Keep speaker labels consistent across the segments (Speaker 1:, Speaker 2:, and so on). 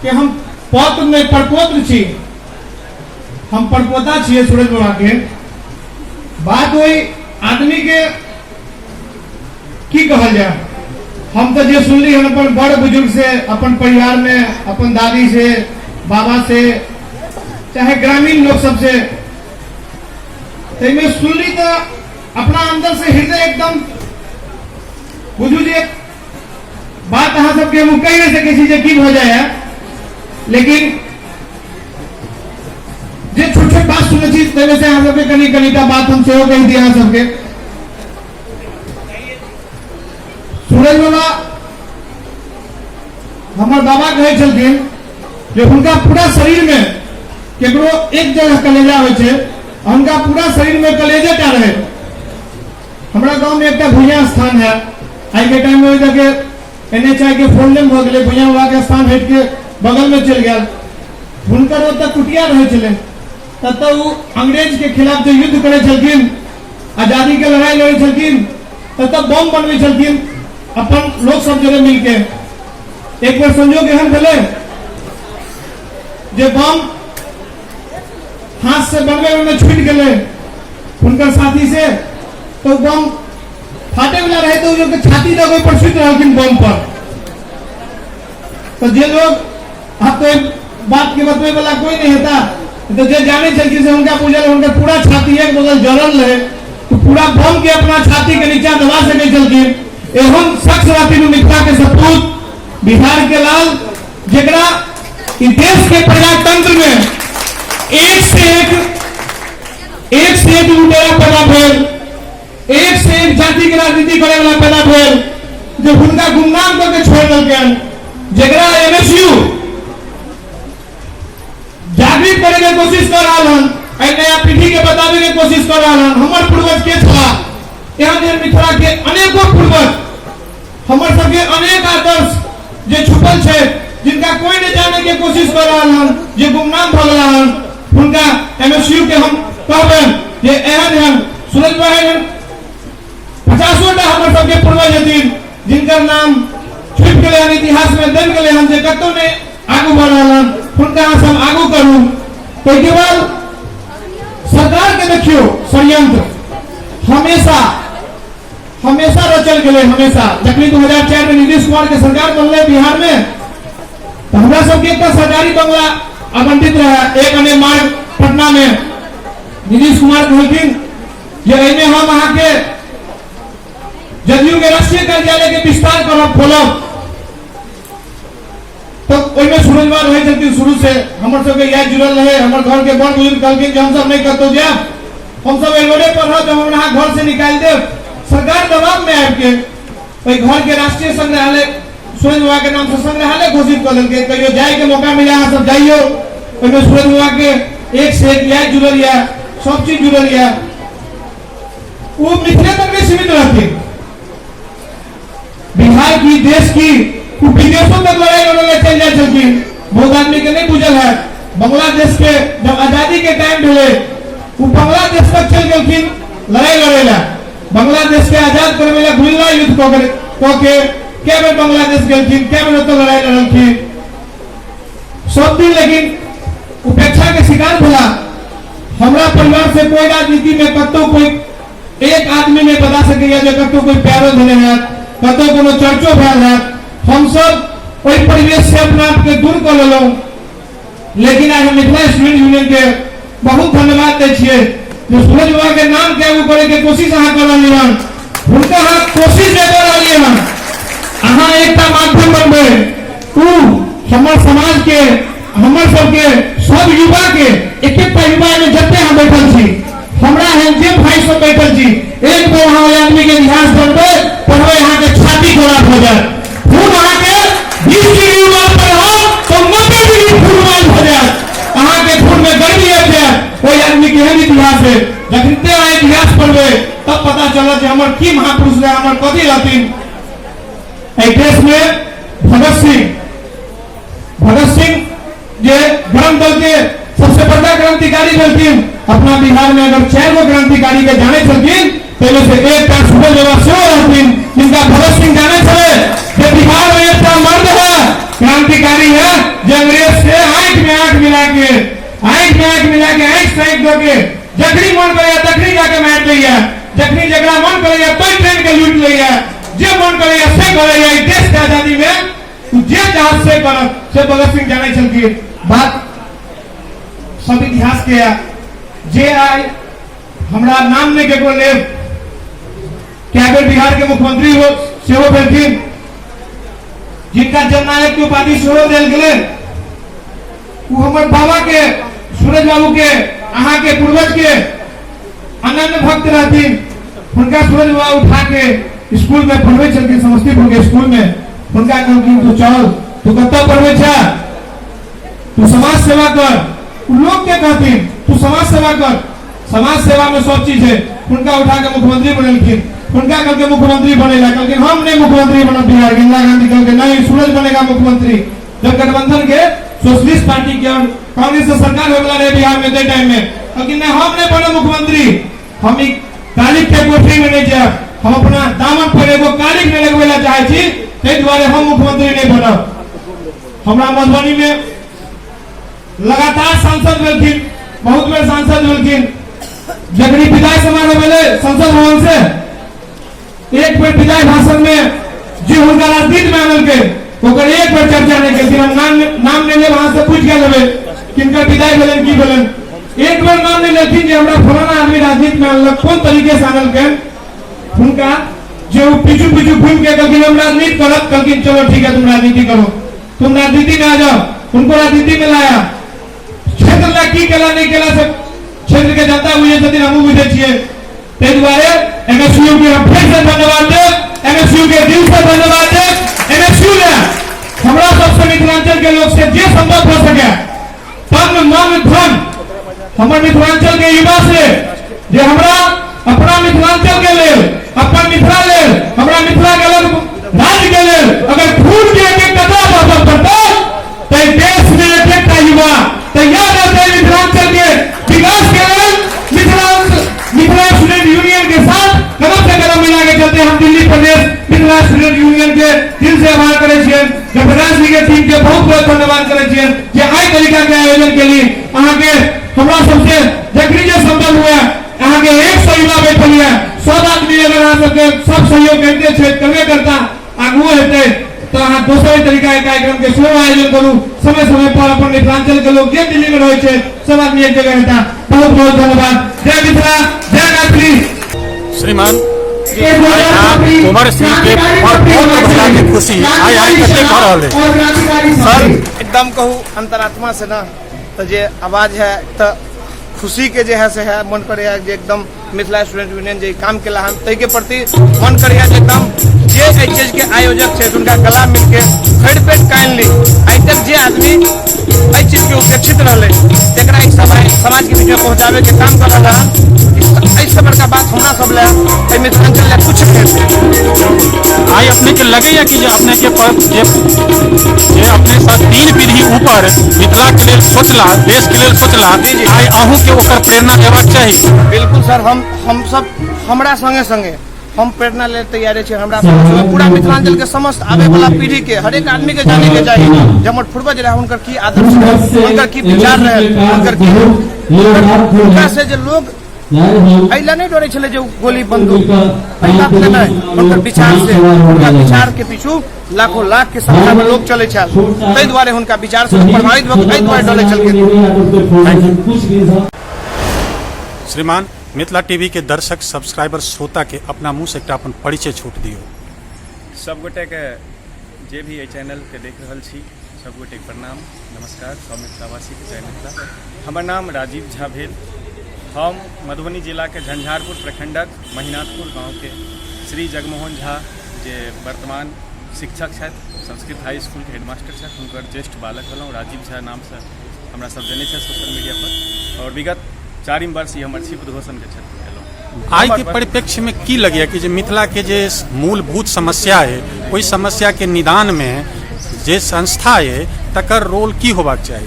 Speaker 1: के हम पौत्र नहि परपौत्र छी, हम परपोता छियै सूरज बाबा के। बात ओहि आदमी के की कहल जाए, हम तो जे सुनली हन अपन बड़ बुजुर्ग से, अपन परिवार में अपन दादी से, बाबा से, चाहे ग्रामीण लोग सबसे, ताहिमे सुनली तो अपना अंदर से हृदय एकदम बुझू जे बात अहाँ सबके हम कहि नहीं सकै छी जे की भऽ जाए, लेकिन जे छोट छोट बात सुनै छी ताहिमे से अहाँ सबके कनि कनिटा बात हम सेहो कहि दी अहाँ सबके। सूरज बाबा हमर बाबा कहै छलखिन जे हुनका पूरा शरीर में केकरो एक जगह कलेजा होइ छै, हुनका पूरा शरीर में कलेजे टा रहे। हमरा गांव में एकटा भुइयां स्थान है, आइ के टाइम में ओहि जगह एन एच I के फोर लेन भऽ गेलै, भुइयां बाबा के स्थान हटि के बगल में चलि गेल। हुनकर ओतऽ कुटिया रहै छलै, ततऽ ओ अंग्रेज के खिलाफ जे युद्ध करै छलखिन, आजादी के लड़ाई लड़ै छलखिन, ततऽ बम बनबै छलखिन अपन लोक सब जरे मिलके। एक बेर संजोग एहन भेलै जे बम हाथ से बनबै में छूटि गेलै हुनकर साथी से, तो बम फाटे वाला रहे तो जो छाती तक ओहि पर सुति रहलखिन बम पर। तो जे लोग अब तो बात के बतबै वाला कोई नहीं हेता, तो जे जाने छलखिन से हुनका बुझल, हुनकर पूरा छाती एक बगल जरल रहे तो पूरा बम के अपना छाती के नीचा दबा सकै छलखिन। एहन शख्स रहथिन मिथिला के सपूत, बिहार के लाल, जेकरा ई देश के प्रजातंत्र में एक से एक, एक से एक लुटेरा पैदा भेल, एक से एक जाति के राजनीति करे वाला पैदा भेल, जे हुनका गुमनाम कऽ के छोड़ देलकनि, जेकरा एमएसयू जागृत करे के कोशिश कर रहल हन, एहि नया पीढ़ी के बताबे के कोशिश कर रहल हन हमर पूर्वज के छलाह। एहन एहन मिथिला के अनेको पूर्वज, हमर सबके अनेक आदर्श जे छुपल छै, जिनका कोई नहीं जाने के कोशिश कर रहल हन, जे गुमनाम भऽ गेला हन, हुनका एमएसयू के हम कहबनि जे एहन एहन सूरज भाई एहन 50टा हमर सबके पूर्वज हथिन जिनकर नाम छुपि गेलै हन, इतिहास में दबि गेलै हन, जे कतौ नहि आगू बढ़ रहल हन, हुनका अहाँ सब आगू करू। ताहिके बाद सरकार के देखियौ षड्यंत्र हमेशा हमेशा रचल गेलै हमेशा। जखनी 2004 में नीतीश कुमार के सरकार बनलै बिहार में, तो हमरा सबके एकटा सरकारी बंगला आवंटित रहे एक अने मार्ग पटना में। नीतीश कुमार कहलखिन जे एहिमे हम अहाँके जदयू के राष्ट्रीय कार्यालय के विस्तार करब, खोलब। तो ओहिमे सूरजवा रहै छलखिन शुरू से, हमर सबके इएह जुड़ल रहे। हमर घर के बड़ बुजुर्ग कहलखिन जे हमसब नहि कतहु जायब, हमसब एहि रोडे पर रहब, हम अहाँ घर से निकालि देब। सरकार दबाव में आबि के ओहि घर के राष्ट्रीय संग्रहालय सूरज बाबा के नाम से संग्रहालय घोषित कऽ देलकै। कहियो जाय के मौका मिले अहाँ सब जाइयो, ओहिमे सूरज बाबा के एक से एक याद जुड़ल यऽ, सब चीज जुड़ल यऽ। वो मिथिले तक नहीं सीमित रहथिन, बिहार की, देश की, वो विदेशों तक लड़ाई लड़े ला चल जाए छलखिन। बहुत आदमी के नहीं बुझल है, बांग्लादेश के जब आजादी के टाइम भेले वो बांग्लादेश तक चल गेलखिन लड़ाई लड़े ला। बांग्लादेश के आजाद करवे ला गुरिल्ला युद्ध कऽ के कै बेर बांग्लादेश गेलखिन, कै बेर ओतऽ लड़ाई लड़लखिन सब दिन, लेकिन उपेक्षा के शिकार भेला। हमरा परिवार से कोई राजनीति में कतौ कोई एक आदमी नहीं बता सकैया जे कतौ कोई पैरो धेने हैत, कतौ कोनो चर्चो भेल हैत। हमसब ओहि परिवेश से अपना आपके दूर कऽ लेलहुँ। लेकिन आइ हम मिथिला स्टूडेंट यूनियन के बहुत धन्यवाद दै छियै जे सूरज बाबा के नाम के आगू करे के कोशिश अहाँ कऽ रहलियै हन, हुनका अहाँ कोशिश जे कऽ रहलियै हन, अहाँ एकटा माध्यम बनबै। उ हमर समाज के, हमर सबके सब युवा के, एक एकटा युवा में जते अहाँ बैठल छी, हमरा एहन जे भाई सब बैठल छी, एक बेर अहाँ ओहि आदमी के इतिहास पढ़बै पढ़बै अहाँके छाती खराब भऽ जायत। खून अहाँके 20 डिग्री उबाल पर रहत तो 90 डिग्री खून उबाल भऽ जायत, अहाँके खून में गर्मी आबि जायत। ओहि आदमी के एहन इतिहास है, जखनिते अहाँ इतिहास पढ़बै तब पता चलत जे हमर की महापुरुष रहे, हमर कथी रहथिन। एहि देश में भगत सिंह, भगत सिंह जे गरम दल के सबसे बड़का क्रांतिकारी भेलखिन, अपना बिहार में अगर 4 गो क्रांतिकारी के जाने छलखिन ताहिमे से एकटा सूरज बाबा सेहो रहथिन, जिनका भगत सिंह जाने छलै जे बिहार में एकटा मर्द है, क्रांतिकारी है, जे अंग्रेज आँखि में आँखि मिला के आँखि से आँखि दऽ के जखनी मन करैया तखनी जाके मारि दैया, जखनी जकरा मन करैया तोहि ट्रेन के लूटि लैया, जे मन करैया से करैया। ई देश के आजादी में ओ जे चाहत से करत, से भगत सिंह जानै छलखिन। बात सब इतिहास के है जे आइ हमरा नाम नहि केकरो लेब, कए बेर बिहार के मुख्यमंत्री हो सेहो भेलखिन, जिनका जननायक के उपाधि सेहो देल गेलै, ओ हमर बाबा के सूरज बाबू के अहाँ के पूर्वज के अनन्य भक्त रहथिन। हुनका सूरज बाबा उठा के स्कूल में पढ़बै छलखिन, समस्तीपुर के स्कूल में। हुनका कहलखिन तू चल, तू कतऽ पढ़बै छह, तू समाज सेवा कर। लोग के कहथिन तू समाज सेवा कर, समाज सेवा में सब चीज है। हुनका उठा के मुख्यमंत्री बनेलखिन। हुनका कहलकै मुख्यमंत्री बनेला, कहलखिन हम नहीं मुख्यमंत्री बनब बिहार के। इंदिरा गांधी कहलकै नहीं, सूरज बनेगा मुख्यमंत्री। जब गठबंधन के सोशलिस्ट पार्टी के और कांग्रेस से सरकार होने वाला रहे बिहार में टाइम में, कहलखिन नहीं हम नहीं बनब मुख्यमंत्री, हम ई कालिक के कोठरी में नहीं जायब, हम अपना दामन पर एगो कालिक नहीं लगबै ला चाहे छी, ताहि दुआरे हम मुख्यमंत्री नहीं बनब। हमरा मधुबनी में लगातार सांसद भेलखिन, बहुत बेर सांसद भेलखिन। जखनी विदाई समारोह भेलै संसद भवन से, एक बेर विदाई भाषण में जे हुनका राजनीति में आनलकै ओकर एक बेर चर्चा नहीं केलखिन। हम नाम नाम नहीं लेब, अहाँ से पूछि के लेबै किनकर विदाई भेलनि की भेलनि, एक बेर नाम नहीं लेलखिन जे हमरा फलाना आदमी राजनीति में आनलक, कोन तरीके से आनलकै। हुनका जे ओ पीछू पीछू घूम के कहलखिन हम राजनीति करब, कहलखिन चलो ठीक है तुम राजनीति करो, तुम राजनीति में आ जाओ। उनको राजनीति में लाया। क्षेत्र ला की केला नहीं केला से क्षेत्र के जनता बुझे छथिन, हमहूँ बुझे छियै। ताहि दुआरे एमएसयू के हम फेर से धन्यवाद देब, एमएसयू के दिल से धन्यवाद देब। एमएसयू ने हमरा सबसे मिथिलांचल के लोग से जे संभव हो सके तन मन धन हमर मिथिलांचल के युवा से जे हमरा अपना मिथिलांचल के लेल, अपन मिथिला लेल, हमरा मिथिला के अलग राज्य के लेल अगर खून के एक एक कतरा बहबऽ पड़तै तऽ देश में एक एकटा युवा तैयार रहतै मिथिलांचल के विकास के लेल। मिथिला मिथिला स्टूडेंट यूनियन के साथ कदम से कदम मिला के चलते हम दिल्ली प्रदेश मिथिला स्टूडेंट यूनियन के दिल से आभार करै छियनि, जयप्रकाश जी के टीम के बहुत बहुत धन्यवाद करै छियनि जे आइ तरीका के आयोजन के लिए अहाँके हमरा सबसे जखनी जे संभव हुए अहाँके 100 युवा बैठल यऽ, सब आदमी अगर अहाँ सबके सब सहयोग करिते छै करबे करता आगुओ हेतै तऽ अहाँ दोसर तरीका के कार्यक्रम के सेहो आयोजन करू। समय समय पर अपन मिथिलांचल के लोग जे दिल्ली में रहै छै सब आदमी एक जगह हेता। बहुत बहुत धन्यवाद। जय मिथिला, जय मैथिली।
Speaker 2: श्रीमान कुंवर सिंह के परपौत्र भेला के खुशी आइ आइ कते भऽ रहल है
Speaker 3: सर? एकदम कहू अंतरात्मा से ना तो जे आवाज है तो खुशी के जे है से है, मन करे है जे एकदम मिथिला स्टूडेंट यूनियन जे काम केला हन ताहि के प्रति मन करे है जे एकदम जे एहि चीज के आयोजक छै हुनका गला मिलके खड़ि पेट कानि ली। आइ तक जे आदमी एहि चीज के उपेक्षित रहलै तकरा एक समाज के बीच में पहुंचाबे के काम कर रहल हन, एहिसँ बड़का बात हमरा सब लए एहि मिथिलांचल लए कुछ नहीं हेतै।
Speaker 2: आइ अपने के लगैया कि जे अपने के पर जे जे अपने से 3 पीढ़ी ऊपर मिथिला के लेल सोचला, देश के लेल सोचला, आइ अहूँ के ओकर प्रेरणा लेबाक चाही?
Speaker 3: बिल्कुल सर, हम सब हमरा संगे संगे हम प्रेरणा ले तैयार छी। हमरा संगे पूरा मिथिलांचल के समस्त आबे वाला पीढ़ी के हरेक आदमी के जाने के चाही जे हमर पूर्वज रहे हुनकर की आदर्श रहे, हुनकर की विचार रहे, हुनकर की हुनका से जे लोग एहि लए नहि डरै छलै जे गोली बंदूक एहि बात लए नहि, हुनकर विचार से, हुनका विचार के पीछू लाखों लाख के संख्या में लोग चलै छल, ताहि दुआरे हुनका विचार से प्रभावित भऽ एहि दुआरे डरै छलखिन।
Speaker 2: श्रीमान मिथिला टीवी के दर्शक सब्सक्राइबर श्रोता के अपना मुंह से एकटा अपन परिचय छूट दियौ।
Speaker 4: सब गोटे के जे भी एहि चैनल के देख रहल छी सब गोटे के प्रणाम नमस्कार, सब मिथिलावासी के जय मिथिला। हमर नाम राजीव झा भेल, हम मधुबनी जिलाके झंझारपुर प्रखंडक महिनाथपुर गाँवके श्री जगमोहन झा जे वर्तमान शिक्षक छथि, संस्कृत हाई स्कूलके हेडमास्टर छथि, हुनकर ज्येष्ठ बालक भेलहुँ। राजीव झा नामसँ हमरा सब जनै छथि सोशल मीडिया पर, और विगत 4 वर्ष ई हमर छी उद्घोषणके क्षेत्रमे एलहुँ।
Speaker 2: आइ के परिप्रेक्ष्य में की लगैया कि जे मिथिला के जे मूलभूत समस्या है ओहि समस्या के निदान में जे संस्था है तकर रोल की होबाक चाही?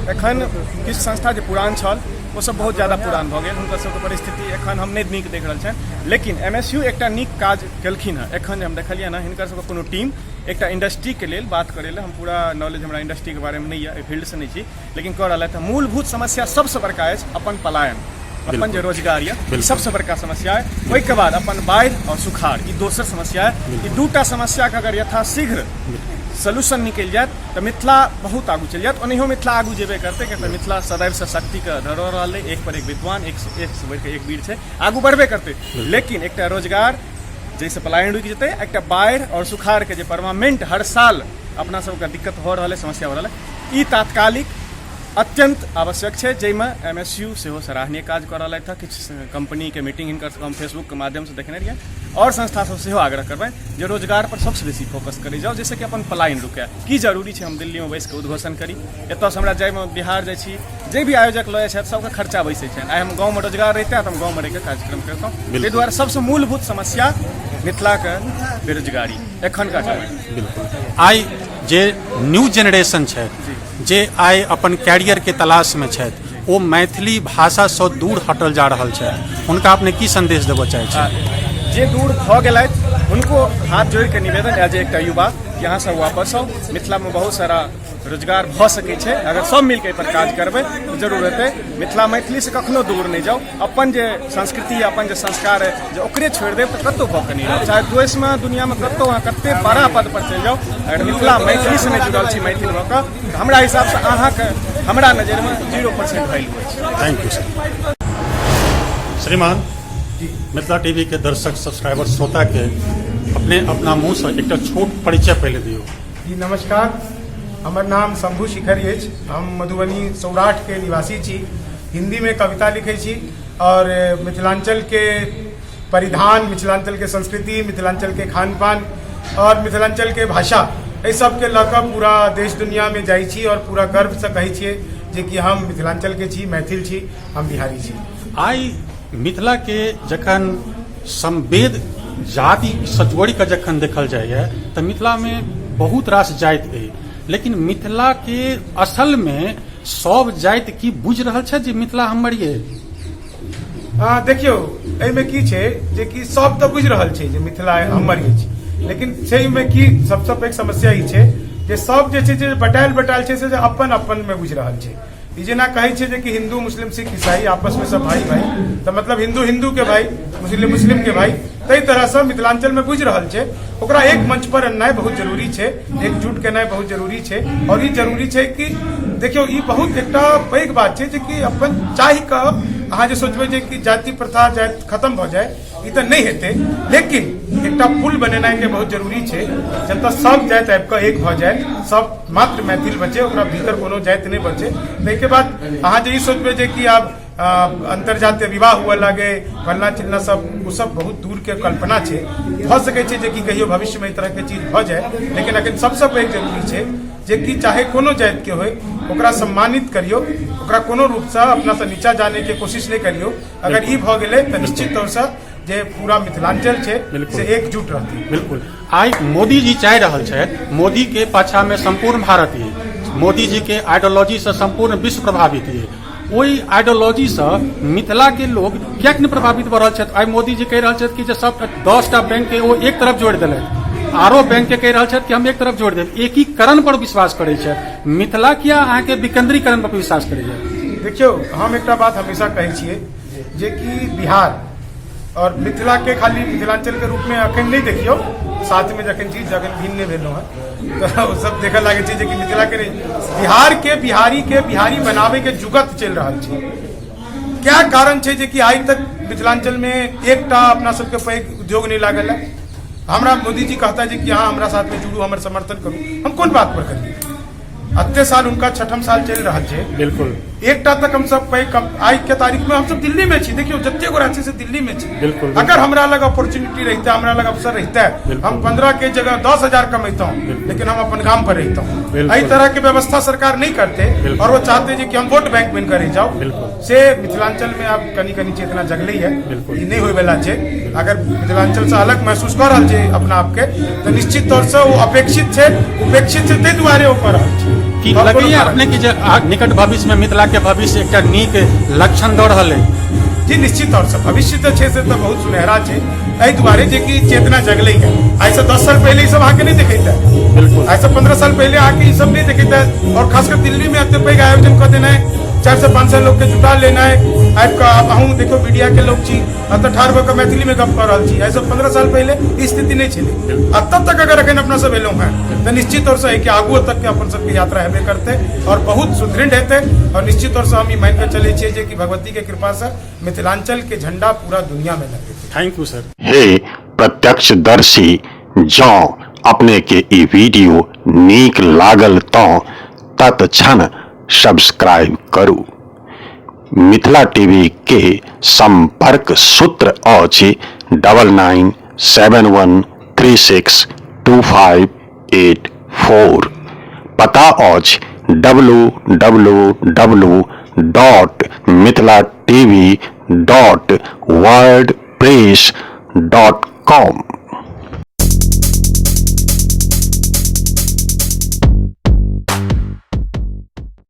Speaker 4: एखन किछु संस्था जे पुरान छल ओ सब बहुत ज्यादा पुरान भऽ गेल, हुनकर सबके परिस्थिति एखन हम नहि नीक देख रहल छनि। लेकिन एम एस यू एकटा नीक काज केलखिन हँ। एखन जे हम देखलियै हँ, हिनकर सबके कोनो टीम एकटा इंडस्ट्रीके लेल बात करै लए, हम पूरा नॉलेज हमरा इंडस्ट्रीके बारेमे नहि यऽ, एहि फील्डसँ नहि छी, लेकिन कऽ रहल हँ। मूलभूत समस्या सबसँ बड़का अछि अपन पलायन, अपन जे रोजगार यऽ सबसँ बड़का समस्या अइ। ओहिके बाद अपन बाढ़ि आओर सुखाड़, ई दोसर समस्या अइ। ई दूटा समस्याके अगर यथाशीघ्र सोल्यूशन निकलि जायत तऽ मिथिला बहुत आगू चलि जायत। ओनाहियो मिथिला आगू जेबे करतै, किएक तऽ मिथिला सदैवसँ शक्तिके धरोहर रहलै, एक पर एक विद्वान, एकसँ बढ़िकऽ एक वीर छै, आगू बढ़बे करतै। लेकिन एकटा रोजगार जाहिसँ पलायन रुकि जेतै, एकटा बाढ़ि आओर सुखाड़के जे परमानेंट हर साल अपना सबके दिक्कत भऽ रहल अइ, समस्या भऽ रहल अइ, ई तात्कालिक अत्यन्त आवश्यक छै, जाहिमे एम एस यू सेहो सराहनीय काज कऽ रहलथि हँ। किछु कम्पनीके मीटिंग हिनकर सबके हम फेसबुकके माध्यमसँ देखने रहियै। आओर संस्था सब सेहो आग्रह करबनि जे रोजगार पर सबसँ बेसी फोकस करै जाउ, जाहिसँ कि अपन पलायन रुकै। की जरूरी छै हम दिल्लीमे बैसिकऽ उद्घोषण करी? एतऽसँ हमरा जाइमे, बिहार जाइ छी, जे भी आयोजक लऽ जाइ छथि सबके खर्चा बैसै छनि। आइ हम गाँवमे रोजगार रहितै तऽ हम गाँवमे रहिकऽ कार्यक्रम करितहुँ। ताहि दुआरे सबसँ मूलभूत समस्या मिथिलाके बेरोजगारी एखनका समय।
Speaker 2: बिल्कुल, आइ जे न्यू जेनरेशन छथि, जे आइ अपन कैरियरके तलाशमे छथि, ओ मैथिली भाषासँ दूर हटल जा रहल छथि, हुनका अपने की संदेश देबऽ चाहै छी?
Speaker 4: जे दूर भऽ गेलथि हुनको हाथ जोड़िके निवेदन है जे एकटा युवा यहाँ से वापस आउ। मिथिलामे बहुत सारा रोजगार भऽ सकै छै, अगर सब मिलके एहि पर काज करबै तऽ जरूर हेतै। मिथिला मैथिलीसँ कखनो दूर नहि जाउ। अपन जे संस्कृति, अपन जे संस्कार है, जे ओकरे छोड़ि देब तऽ कतहु भऽ कऽ नहि रहब। चाहे देशमे दुनिआमे कतहु अहाँ कते बड़ा पद पर चलि जाउ, अगर मिथिला मैथिलीसँ नहि जुड़ल छी मैथिल भऽ कऽ, तऽ हमरा हिसाबसँ अहाँके हमरा नजरिमे 0% वैल्यू अछि।
Speaker 2: Thank you sir. श्रीमान, मिथिला टीवी के दर्शक, सब्सक्राइबर, श्रोता के अपने अपना मुँहसँ एकटा छोट परिचय पहिले दियौ।
Speaker 5: जी नमस्कार, हमर नाम शंभू शिखर अछि, हम मधुबनी सौराठके निवासी छी। हिन्दीमे कविता लिखै छी आओर मिथिलाञ्चलके परिधान, मिथिलाञ्चलके संस्कृति, मिथिलाञ्चलके खान पान आओर मिथिलाञ्चलके भाषा, एहि सबके लऽ कऽ पूरा देश दुनियामे जाइ छी आओर पूरा गर्वसँ कहै छियै जे कि हम मिथिलाञ्चलके छी, मैथिल छी, हम बिहारी छी।
Speaker 2: आइ मिथिलाके जखन संवेद जातिसँ जोड़ि कऽ जखन देखल जाइए तऽ मिथिलामे बहुत रास जाति अइ, लेकिन मिथिलाके असलमे सब जाति की बुझि रहल छथि जे मिथिला हमर ये?
Speaker 5: देखियौ, एहिमे की छै जे कि सब तऽ बुझि रहल छै जे मिथिला हमर अछि, लेकिन छै एहिमे की सबसँ पैघ समस्या ई छै जे सब जे छै जे बटायल बटायल छै से अपन अपन मे बुझि रहल छै। ई जेना कहै छै जे कि हिंदू मुस्लिम सिख ईसाई आपसमे सब भाई भाई, तऽ मतलब हिंदू हिंदू के भाई, मुस्लिम मुस्लिम के भाई, ताहि तरहसँ मिथिलाञ्चलमे बुझि रहल छै। ओकरा एक मंच पर अननाइ बहुत जरूरी छै, एकजुट केनाइ बहुत जरूरी छै। आओर ई जरूरी छै कि देखियौ, ई बहुत एकटा पैघ बात छै जे कि अपन चाहि कऽ अहाँ जे सोचबै जे कि जाति प्रथा जाति खत्म भऽ जाय, ई तऽ नहि हेतै, लेकिन एकटा पुल बनेनाइके बहुत जरूरी छै जतऽ सब जाति आबि कऽ एक भऽ जाय, सब मात्र मैथिल बचे, ओकरा भीतर कोनो जाति नहि बचे। ताहिके बाद अहाँ जे ई सोचबै जे कि आब अंतर्जातीय विवाह हुए लागे, फलना चिलना सब, ओ सब बहुत दूर के कल्पना छै। भऽ सकै छै जे कि कहियो भविष्य में एहि तरह के चीज भऽ जाए, लेकिन अखन सबसँ पैघ जरूरी छै जे कि चाहे कोनो जाति के होय, ओकरा सम्मानित करियौ, ओकरा कोनो रूपसँ अपनासँ नीचा जाने के कोशिश नहि करियौ। अगर ई भऽ गेलै तऽ निश्चित तौरसँ जे पूरा मिथिलांचल छै से एकजुट रहतै।
Speaker 2: बिल्कुल, आइ मोदी जी चाहि रहल छथि, मोदी के पाछा में संपूर्ण भारत ये, मोदी जी के आइडियोलॉजी से संपूर्ण विश्व प्रभावित ये, ओहि आइडियोलॉजीसँ मिथिलाके लोक किएक नहि प्रभावित भऽ रहल छथि? आइ मोदी जी कहि रहल छथि कि जे सब 10टा बैंकके ओ एक तरफ जोड़ि देलथि, आरो बैंकके कहि रहल छथि कि हम एक तरफ जोड़ि देब, एकीकरण पर विश्वास करै छथि। मिथिला किया अहाँके विकेंद्रीकरण पर विश्वास करैए?
Speaker 5: देखियौ, हम एकटा बात हमेशा कहै छियै जे कि बिहार आओर मिथिलाके खाली मिथिलाञ्चलके रूपमे अखन नहि देखियौ, साथमे जखन छी, जखन भिन्न नहि भेलहुँ हँ, तऽ ओ सब देखऽ लागै छै जे कि मिथिलाके नहि, बिहारके बिहारीके बिहारी बनाबैके जुगत चलि रहल छै। क्या कारण छै जे कि आइ तक मिथिलाञ्चलमे एकटा अपना सबके पैघ उद्योग नहि लागल है? हमरा मोदी जी कहता जे कि अहाँ हमरा साथमे जुड़ू, हमर समर्थन करू, हम कोन बात पर करियै? अते साल उनका छठम साल चलि रहल छै। एकटा तक हम सब पैघ आइ के तारीख में हम सब दिल्ली में छी। देखियौ, जते गोरा छै से दिल्ली में छी। अगर हमरा लग अपॉर्चुनिटी रहिते, हमरा लग अवसर रहिते, हम 15 के जगह 10,000 कमैतहुँ, लेकिन हम अपन गाम पर रहितहुँ। एहि तरह के व्यवस्था सरकार नहीं करते और वो चाहते जे कि हम वोट बैंक बन कर रहि जाउ। से मिथिलांचल में आब कनी कनी चेतना जगलै है, ई नहि होय वाला छै। अगर मिथिलांचल से अलग महसूस कऽ रहल छै अपना आपके, तऽ निश्चित तौर से ओ अपेक्षित छै, उपेक्षित छै, ताहि दुआरे ओ कऽ रहल छै।
Speaker 2: की
Speaker 5: आओर कोनो
Speaker 2: लगैया
Speaker 5: कारण
Speaker 2: अपने के जे निकट भविष्य में मिथिला के भविष्य एकटा नीक लक्षण दऽ रहल अइ?
Speaker 5: जी, निश्चित तौर से भविष्य तऽ छै से तऽ बहुत सुनहरा छै, एहि दुआरे जे कि चेतना जगलै है। आइ से 10 साल पहिले ई सब अहाँके नहि देखैत है।
Speaker 2: बिल्कुल।
Speaker 5: आइ से 15 साल पहिले अहाँके ई सब नहि देखैत है। और खासकर दिल्ली में एते पैघ आयोजन कऽ देनाइ, 400-500 लोग के जुटा लेनाइ, आबि कऽ आब अहूँ देखियौ मीडिया के लोग छी, एतऽ ठाढ़ भऽ कऽ मैथिली में गप कऽ रहल छी। आइ से 15 साल पहिले ई स्थिति नहि छलै। एतऽ तक अगर एखन अपना सब एलहुँ हेँ तऽ निश्चित तौर से एहिके आगुओ तक के अपन सबके यात्रा हेबे करतै और बहुत सुदृढ़ हेतै। और निश्चित तौर से हम ई मानि कऽ चलै छियै जे कि भगवती के कृपा से मिथिलांचल के झंडा पूरा दुनिया में लगेतै।
Speaker 2: Thank you sir.
Speaker 6: हे प्रत्यक्षदर्शी, जँ अपने के ई वीडियो नीक लागल तँ तत्क्षण सब्सक्राइब करू। मिथिला टीवी के संपर्क सूत्र अछि 9971362584। पता अछि W W W dot Mithila TV dot wordpress dot com.